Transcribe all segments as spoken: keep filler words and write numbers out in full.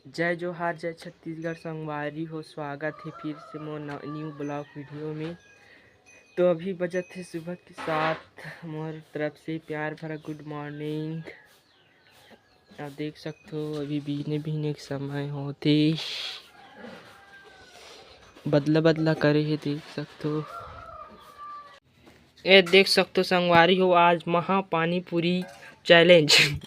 जय जोहार, जय छत्तीसगढ़ संगवारी हो, स्वागत हे फिर से मोर न-, न्यू ब्लॉग वीडियो में। तो अभी बजत हे सुबह के सात, मोर तरफ से प्यार भरा गुड मॉर्निंग। आप देख सकथो, अभी बीने बीने के समय होथे, बदला बदला करे हे, देख सकथो। ए देख सकथो संगवारी हो, आज महा पानी पूरी चैलेंज।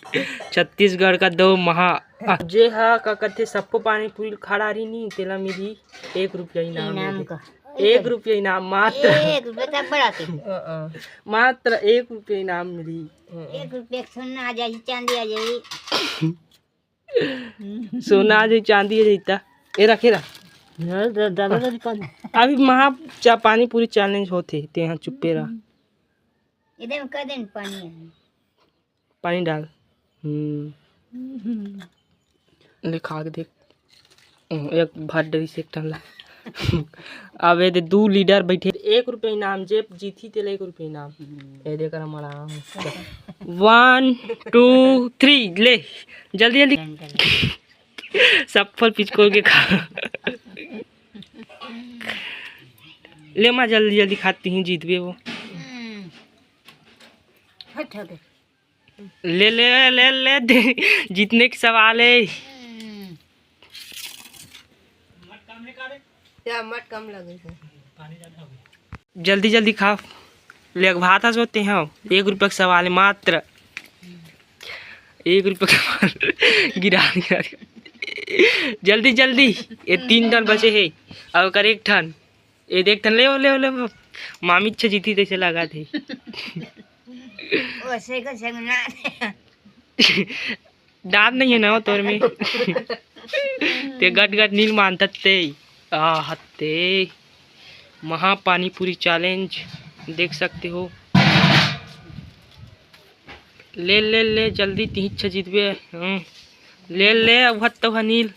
छत्तीसगढ़ का दो महा, जे हा का कथे, सप्पो पानी पूरी खड़ा रही नी, तेला मिली एक रुपया इनाम इनाम मिली। का। एक रुपया इनाम मात्र। एक रुपया तो बड़ा के। मात्र एक रुपया इनाम मिली। एक रुपया के सोना आ जाही, चांदी आ जाही। सोना आ जाही, चांदी आ जाही ता। ए रखे रख। अभी महा चा-, पानी पूरी चैलेंज होथे, तेहा चुप्पे रह। इधर में कर देन पानी है। पानी डाल। हम्म। ले खा के देख। हम्म, एक भात डरी से एक ठन ला। अब ये दे दू लीडर बैठे, एक रुपया इनाम, जे जीती तेला एक रुपया इनाम। ये दे कर हमारा one, two, three, ले जल्दी जल्दी। सफल पिचकोर के खा। ले माँ, जल्दी जल्दी खाती हूँ, जीतबे वो। हट, हट। ले, ले, ले, ले, दे, जीतने की सवाल है। या मट कम लगे से। जल्दी, जल्दी खाओ। ले, भात हस होते हैं। एक रुपया का सवाल है मात्र। एक रुपया का सवाल। गिरा, गिरा। जल्दी, जल्दी। ये तीन ठन बचे है। अब कर एक ठन। ये देख ठन, ले, ले, ले। मामी अच्छा जीती तैसे लगा थे। वैसे का संगना। दांत नहीं है ना वो तोर में। ते गट गट नील मानता ते। आ हत्ते। महा पानी पूरी चैलेंज देख सकते हो। ले, ले, ले, जल्दी तीन छः जीतबे। हम्म। ले, ले, अब हत्तो है नील।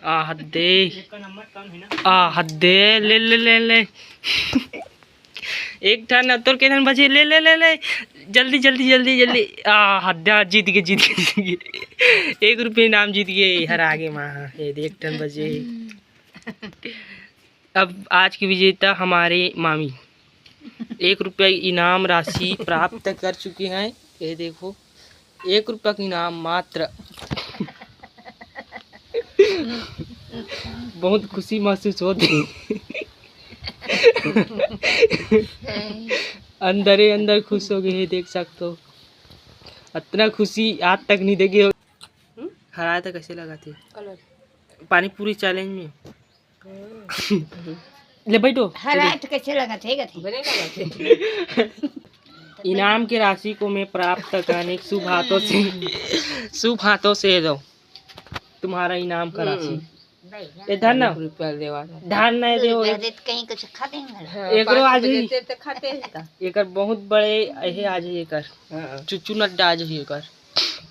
आ हद दे। आ हद दे। ले, ले, ले, ले। एक ठन, अब तोर के ठन बचे? ले, ले, ले, ले। जल्दी, जल्दी, जल्दी, जल्दी। आ हद दे, जीत गए, जीत गए, जीत गए। एक रुपये इनाम जीत गए, हर आगे माँ। ये देख, एक ठन बचे। अब आज की विजेता हमारे मामी। एक रुपया इनाम राशि प्राप्त कर चुकी हैं। ये देखो, एक रुपया का इनाम मात्र। बहुत खुशी महसूस होती। अंदरे अंदर खुश हो गए हैं, देख सकते हो। इतना खुशी आज तक नहीं देखे हो। हम्म? हराए तो कैसे लगा थे? कलर। पानी पूरी चैलेंज में। ले बैठो। हराए तो कैसे लगा थे, कथे? बने लगा थे। इनाम की राशि को मैं प्राप्त करने के शुभ हाथों से, शुभ हाथों से दो तुम्हारा इनाम का राशि। हम्म। ये धर ना। एक रुपया देवा था। धर ना, ये दे, वो रुपया दे। देते कहीं कुछ खा देंगे। हाँ, एकरो पाँच आज रुपया ही। देते तो खाते हैं का? एकर बहुत बड़े, ये आज ही एकर। हाँ। चुच्चू नड्डा आज ही एकर।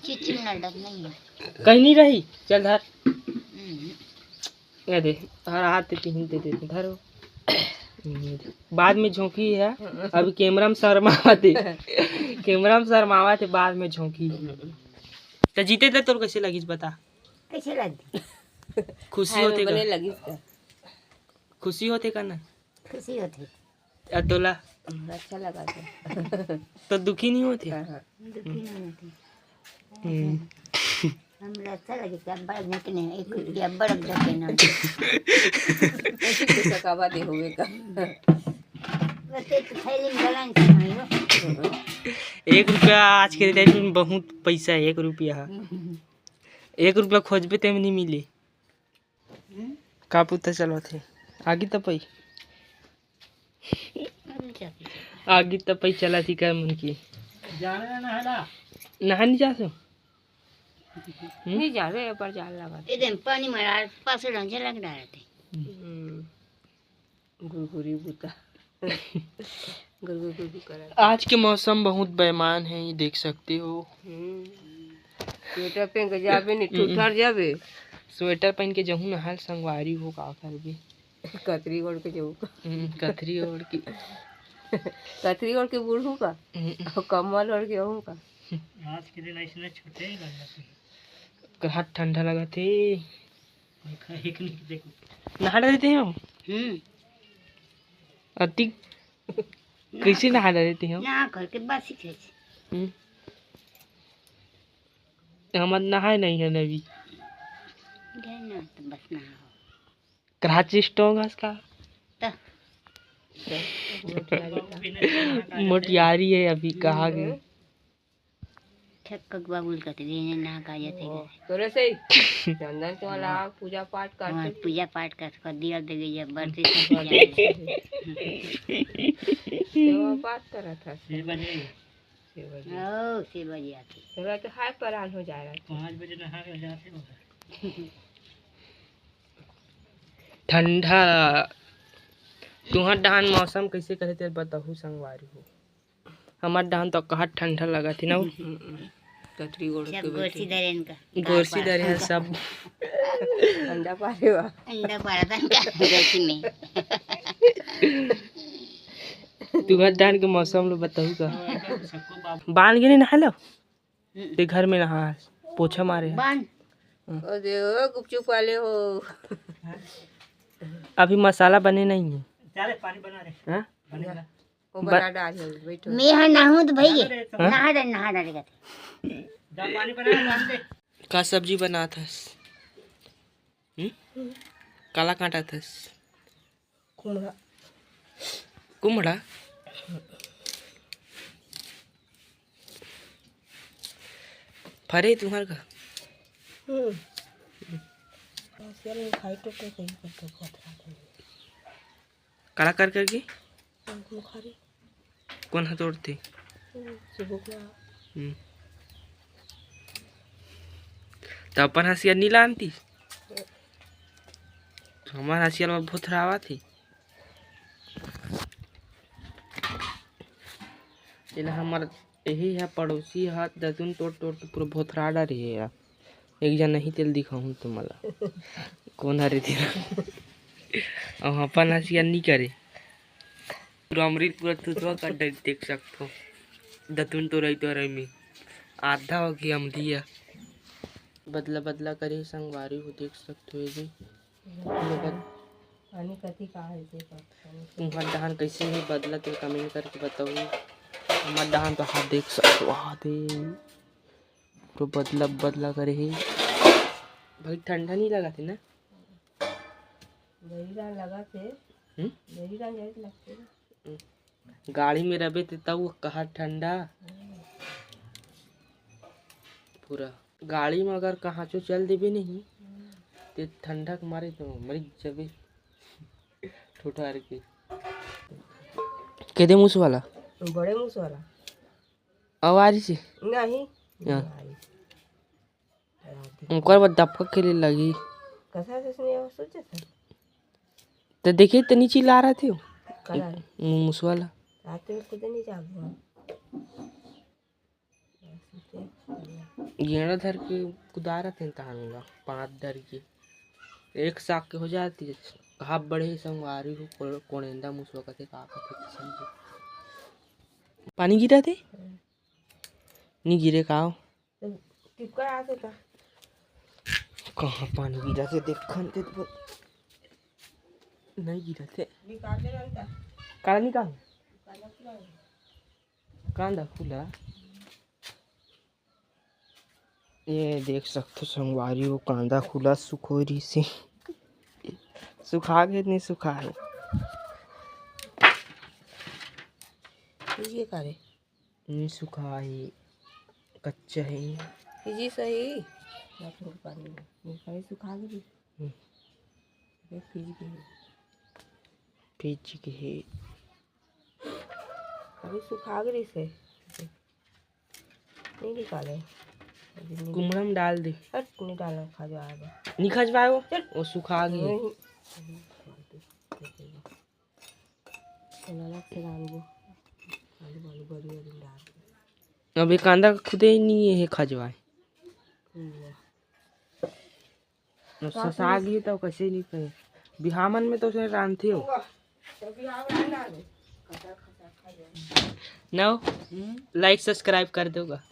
चुच्चू नड्डा नहीं है। कहीं नहीं रही, चल धर। हम्म। ये दे, हर हाथ पे पिन दे देते, धरो। बाद में झोंकी है, अभी कैमरा में शर्मावत है। कैमरा में शर्मावत है, बाद में झोंकी। तो जीते थे, तोर कैसे लगिस बता? कैसे लगी? खुशी हाय, होते बने का? लगिस का? खुशी होते का ना? खुशी होते। आ तोला? अच्छा लगा था। तो दुखी नहीं होते? हाँ, हाँ। दुखी नहीं होते। हम्म। हमरा अच्छा लगे कि अब्बड़ झोंकने, एक रुपया अब्बड़ झोंकने। ऐसे तो सकावा दे हुए का। बस एक थैली में बैलेंस नहीं हो। एक रुपया आज के डेट में बहुत पैसा है, एक रुपया। एक रुपया खोजबे ते में नहीं मिले। का पुता चलत हे? आगी तपई। आगी तपई चलत ही का मन की? जाने ना नहाना। नहा नहीं जाते हो? हम्म? नहीं जावे, पर जाल लगा। ए दिन पानी में डाल, पास रंजे लग डालते। हम्म। गुरगुरी बूता। गुरगुर गुरगुर करत। आज के मौसम बहुत बेमान है, ये देख सकते हो। हम्म। स्वेटर पहन के जाबे, नहीं हम्म। ठुठर जाबे। स्वेटर पहन के जहूँ नहाल संगवारी हो, का करबे? कतरी ओढ़ के जाऊँ का? हम्म, कतरी ओढ़ के। कतरी ओढ़ के बूढ़ू का? हम्म। और कम्बल ओढ़ के अहूँ का? आज के दिन ऐसने छूटे ही लगता है। कहाँ ठंडा लगत हे। एक, एक नहीं देखो। नहा डरे ते हो? हम्म। अति कैसे नहा डरे ते हो? नहा करके बस ही खेच। हम्म। हमर नहाए नहीं हे अभी। गए ना तो बस नहा हो। कराची स्ट्रॉन्ग हस का? त मोटियारी हे अभी, कहा गे? छक्कक बाबुल कते दिन नहा का जाथे ओ, गे। तोरे से ही। चंदन तो वाला पूजा पाठ करते हाँ, पूजा पाठ कर, कर दिया दे गई है, बरती सब पूजा। तो बात करत हस। छह बजे। छह बजे। ओ, छह बजे आथे। तोरा तो हाय परान हो जाएगा। पाँच बजे नहा के जाथे हो। ठंडा। तुहर डहान मौसम कैसे करे तेल बताहू संगवारी हो। हमर डहान तो कहा ठंडा लगत हे ना। कतरी ओढ़ के सब गोरसी बैठे। धरे इनका। गोरसी धरे हे सब। अंडा पारे वा। अंडा पारा था इनका गोरसी में। तुहर डहान के मौसम लो बताहू का। बांध के नहीं नहा लो। हम्म। ते घर में नहा, पोछा मारे हे। बांध। हाँ। ओ दे, ओ गुपचुप वाले हो। अभी मसाला बने नहीं है। चले, पानी बना दे। हाँ? बनेगा। वो ब- बना डाल है, बैठो। मैं हा नहाऊं तो भाई, हाँ? नहा डाल, नहा डाल कहते। जा, पानी बना, बांध दे। का सब्जी बनात हस? हम्म? काला काटत हस? कुमड़ा। कुमड़ा? फरे तुहर का? हम्म। आजकल में खाई टोटे कहीं पर तो बहुत रात है। काला कर करके? बुखारी। कोन ह तोड़थे? हम्म, सुबह का। हम्म। त अपन हसिया नी लानती? हमर हसिया म भोथरावत हे। एला हमर एही ह पड़ोसी ह दतुन तोड़ तोड़ के पूरा भोथरा डारे हे यार। एक जन नहीं तेल दिखाहूँ तुम्हाला। कोन हरे तेरा? अब अपन हसिया नी करे। पूरा अमरील पूरा थुथवा कर डर देख सकथो। दतुन तोरई तोरई में आधा हो गया अमलिया। बदला बदला करे संगवारी हो देख सकथो ये जी। पानी कथी का है से पानी। तुम्हार धान कैसे है बदला तेल कमेंट करके बताओ। हमार धान तो हाथ देख सकथो हाथ है। तो बदला बदला करे है। भाई ठंडा नहीं लगा थे ना? दही डाल लगा थे। हम्म? दही डाल जाए तो लगते ना। गाड़ी में रबे ते तब कहा ठंडा। पूरा गाड़ी में अगर कहाँ चो चल देबे नहीं ते ठंडा के मारे तो मर जबे। ठोठार के। केदे मुस वाला? बड़े मुस वाला। आवाज से? नहीं। हाँ। ओकर बाद डबका के लिए लगी। कसा से सुनिए वो सोचे था। तो देखिए तो नीचे ला रहा थे वो। कला है। मु-, मुस वाला। रात में खुद नहीं जागो। गेंडा धर के कुदारत हे तहान ला, पाँत धर के। एक साग के हो जाती है। कहा बड़े संगवारी हो, को-, कोड़ेंदा मुसवा कथे का कथे समझे। पानी गिरा थे? नी गिरे का हो? टिपका आथे का? कहाँ पानी गिरा थे देखन ते तो नहीं गिरा थे। निकाल ले रहा था। काला निकाल। काला निकाल। कांदा खुला। ये देख सकथो संगवारी हो, कांदा खुला सुखोरी से। सुखा गे नहीं सुखा है। ये का रे? नहीं सुखा है, कच्चा है। फिजी सही। ना थोड़ा पानी में। ये का रे सुखा गे? हम्म। ये फिज के है। फिज के है। अभी सुखा गे से। नहीं निकाले। अभी नहीं। कुमड़ा में डाल दे। हट, नहीं डालना, खजवा आएगा। नहीं खजवाए वो। चल। वो सुखा गई। नहीं। अलग से डाल दो। आलू, आलू बड़ी बड़ी डाल दो। अब ये कांदा खुदे ही नहीं है खजवाए। हम्म। अब ससा गे तो कैसे नहीं करे? बिहामन में तो उसे रांधते हो। नौ, like subscribe कर दोगा।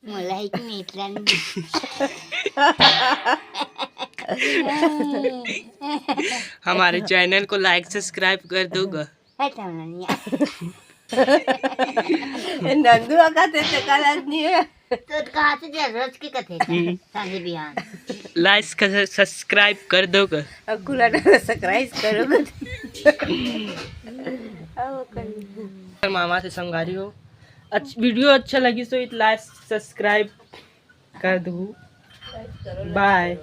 मोला एक मिनट रन। हमारे चैनल को लाइक सब्सक्राइब कर दो ग। हट, हमला नहीं आ। नंदू का कथे ते काला नहीं है। तो कहाँ से दे रोज की कथे? हम्म। सांझे बिहान। लाइक सब्सक्राइब कर दो ग। अब कुला ना सब्सक्राइब करो ग। अब कर। मामा से संगारी हो। अच्छ-, वीडियो अच्छा लगी सो इत लाइक सब्सक्राइब कर दो। बाय।